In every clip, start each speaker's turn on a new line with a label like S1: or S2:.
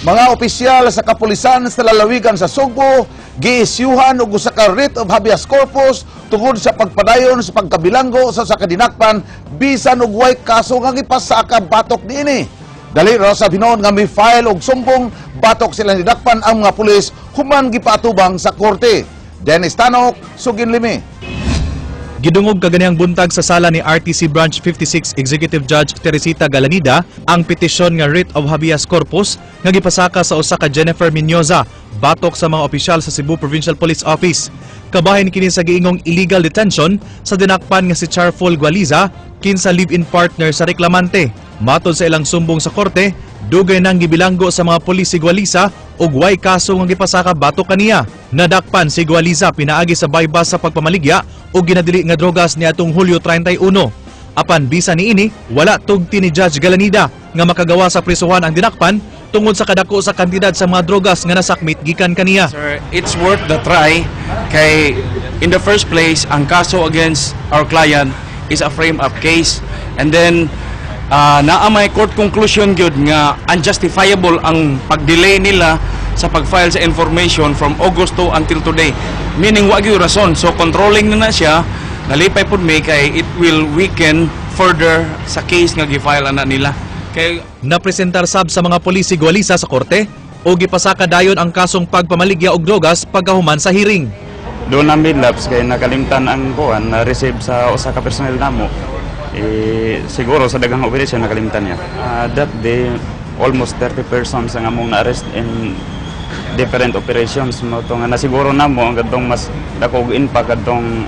S1: Mga opisyal sa kapulisan sa lalawigan sa Sugbo giisyuhan og usa ka writ of habeas corpus tungod sa pagpadayon sa pagkabilanggo sa usa ka dinakpan bisan og way kaso nga gipasaka batok niini. Dali ra sa hinuon nga mi-file og sumbong batok sila dinakpan ang mga pulis human gipaatubang sa korte. Dennis Tanok, Sugin Limi.
S2: Gidungog kaganihang buntag sa sala ni RTC Branch 56 Executive Judge Teresita Galanida ang petisyon nga writ of habeas corpus nga gipasaka sa usa ka Jennifer Miñoza batok sa mga opisyal sa Cebu Provincial Police Office. Kabahin kini sa giingong illegal detention sa dinakpan nga si Charful Gualiza, kinsa live-in partner sa reklamante. Matod sa ilang sumbong sa korte, dugay nang gibilanggo sa mga pulis si Gualiza ug way kaso nga gipasaka batok kaniya. Nadakpan si Gualiza pinaagi sa buy-bust sa pagpamaligya ug ginadili nga drogas niadtong Hulyo 31. Apan bisan niini, wala tugti ni Judge Galanida nga makagawa sa prisuhan ang dinakpan tungod sa kadako sa kantidad sa mga drogas nga nasakmit gikan kaniya.
S3: Sir, it's worth the try kay in the first place, ang kaso against our client is a frame-up case. And then, naa may court conclusion gyud nga unjustifiable ang pag-delay nila sa pag-file sa information from August 2 until today. Meaning, wa gyud rason. So, controlling na na siya. Nalipay pud mi kay it will weaken further sa case nga gi-file ana nila. Kay
S2: Napresentar sab sa mga pulis si Gualisa sa korte o gipasaka dayon ang kasong pagpamaligya og drogas pagkahuman sa hearing.
S4: Doon na lapse kay nakalimtan ang kuan na receive sa usa ka personnel namo. Eh, siguro sa daghang operation nakalimtan niya. That day, almost 30 persons ang among na-arrest in different operations mo to nga nasiguro namo ang kadtong mas dako og impact kadtong.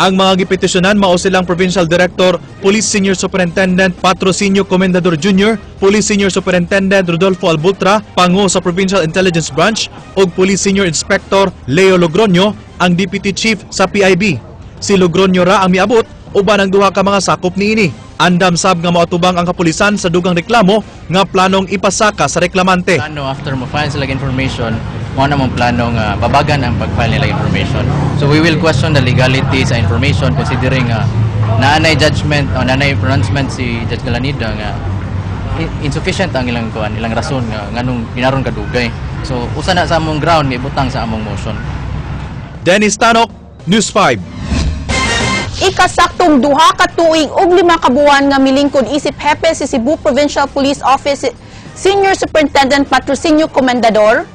S2: Ang mga gipetisyonan mao silang Provincial Director Police Senior Superintendent Patrocinio Comendador Jr., Police Senior Superintendent Rodolfo Albutra, pango sa Provincial Intelligence Branch, ug Police Senior Inspector Leo Logroño, ang Deputy Chief sa PIB. Si Logroño ra ang miabot uban ang duha ka mga sakop niini. Andam sab nga moatubang ang kapulisan sa dugang reklamo nga planong ipasaka sa reklamante.
S5: Plano after mo file sila information, mao na mong plano nga babagan ang pag-file nila information. So we will question the legality sa information, considering nga naanay judgment o naanay pronouncement si Judge Galanida nga insufficient ang ilang kuan, ilang rason nga nganong ginaron kadugay. So usa na sa among ground nga ibutang sa among motion.
S2: Dennis Tanok, News 5.
S6: Ikasaktong 2 ka tuig ug 5 ka buwan nga milingkod isip hepe si Cebu Provincial Police Office Senior Superintendent Patrocinio Comendador.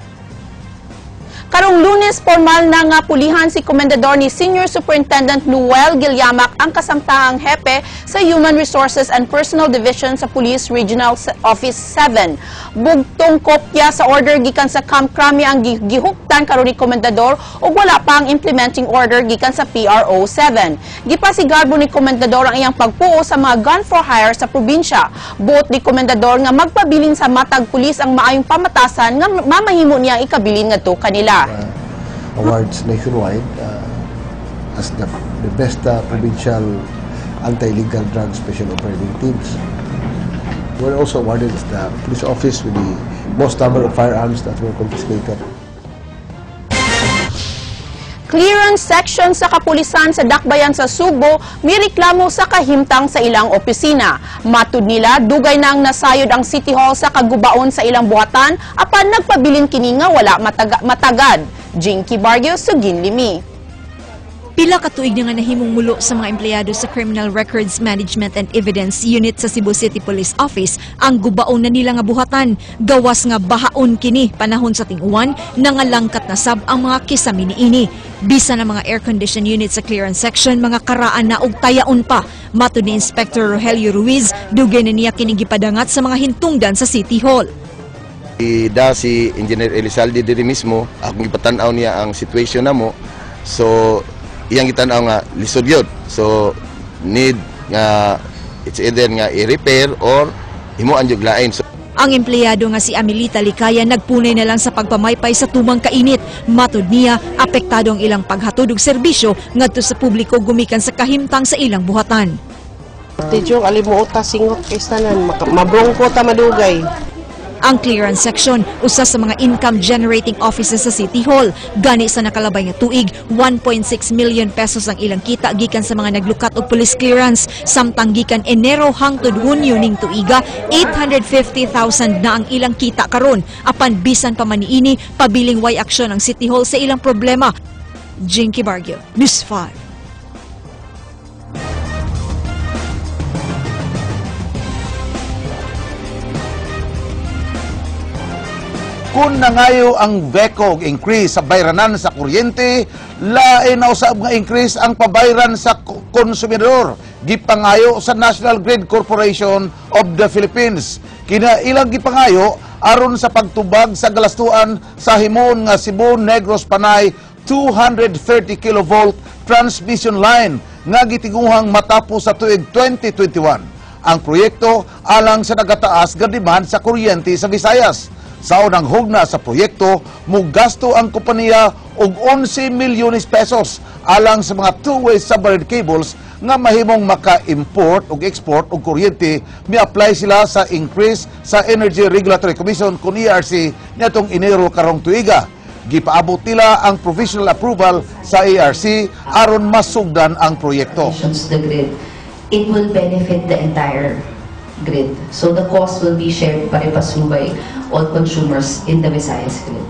S6: Karong Lunes, formal na nga pulihan si Comendador ni Senior Superintendent Noel Gilyamac, ang kasamtahang hepe sa Human Resources and Personnel Division sa Police Regional Office 7. Bugtong kopya sa order gikan sa Camp Crame ang gihuptan karon ni Comendador ug wala pa ang implementing order gikan sa PRO 7. Gipasigarbo ni Comendador ang iyang pagpuo sa mga gun for hire sa probinsya. Buot ni Comendador nga magpabilin sa matag pulis ang maayong pamatasan nga mamahimo niya ikabilin ngadto kanila.
S7: Awards nationwide as the best provincial anti-illegal drug special operating teams. We were also awarded as the police office with the most number of firearms that were confiscated.
S6: Clearance section sa kapulisan sa Dakbayan sa Sugbo mireklamo sa kahimtang sa ilang opisina. Matud nila, dugay nang nasayod ang City Hall sa kagubaon sa ilang buhatan apan nagpabilin kini nga wala matagad. Jinky Barrio, Sugin Limi.
S8: Pila ka tuig na nga nahimong mulo sa mga empleyado sa Criminal Records Management and Evidence Unit sa Cebu City Police Office ang gubaon na nila nga buhatan. Gawas nga bahaon kini panahon sa ting-uwan, nangalangkat na sab ang mga kisami niini. Bisan ang mga air-conditioned unit sa clearance section, mga karaan na og tayaon pa. Matod ni Inspector Rogelio Ruiz, dugay na niya kini gipadangat sa mga hintungdan sa City Hall.
S9: Ida si Engineer Elizalde diri mismo, akong gipatan-aw niya ang situation namo. So iyang gitan-aw nga lisod gyud. So need nga it's either nga i-repair or himuan jud lain. So,
S8: Ang empleyado nga si Amelita Likaya nagpunay na lang sa pagpamaypay sa tumang kainit. Matod niya, apektado ang ilang paghatod og serbisyo ngadto sa publiko gumikan sa kahimtang sa ilang buhatan.
S10: Tidyo, alimuot ta singot kay tanan, mabrongko ta madugay.
S8: Ang clearance section, usa sa mga income-generating offices sa City Hall. Gani sa nakalabay nga tuig, 1.6 million pesos ang ilang kita gikan sa mga naglukat og police clearance. Samtang gikan Enero hangtod Hunyo ning tuiga, 850,000 na ang ilang kita karon. Apan bisan pa man niini, pabiling way aksyon ang City Hall sa ilang problema. Jinky Bargio, News 5.
S1: Kung nangayo ang VECO og increase sa bayranan sa kuryente, lain na usab nga increase ang pabayran sa konsumidor. Gipangayo sa National Grid Corporation of the Philippines. Kinailang gipangayo aron sa pagtubag sa galastuan sa himuon nga Cebu Negros Panay 230 kilovolt transmission line nga gitinguhang matapos sa tuig 2021. Ang proyekto alang sa nagataas nga demand sa kuryente sa Visayas. Sa unang hugna sa proyekto, mugasto ang kompanya og 11 milyones pesos alang sa mga two-way submarine cables nga mahimong maka-import ug export og kuryente. Mi-apply sila sa increase sa Energy Regulatory Commission kun ERC niadtong Enero karong tuiga. Gipaabot nila ang provisional approval sa ERC aron masugdan ang proyekto.
S10: The grid, it will benefit the entire grid. So the cost will be shared pari passu by all consumers in the Visayas grid.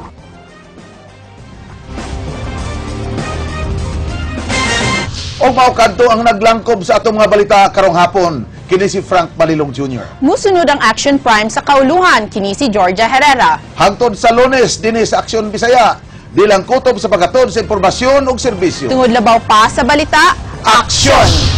S1: O mao kadto ang naglangkob sa atong mga balita karong hapon. Kini si Frank Malilong Jr.
S6: Musunod ang Action Prime sa kauluhan, kini si Georgia Herrera.
S1: Hangtod sa Lunes, dinhi sa Aksyon Bisaya. Dilang kutob sa paghatod sa impormasyon ug serbisyo.
S6: Tungod labaw pa sa balita,
S1: Aksyon!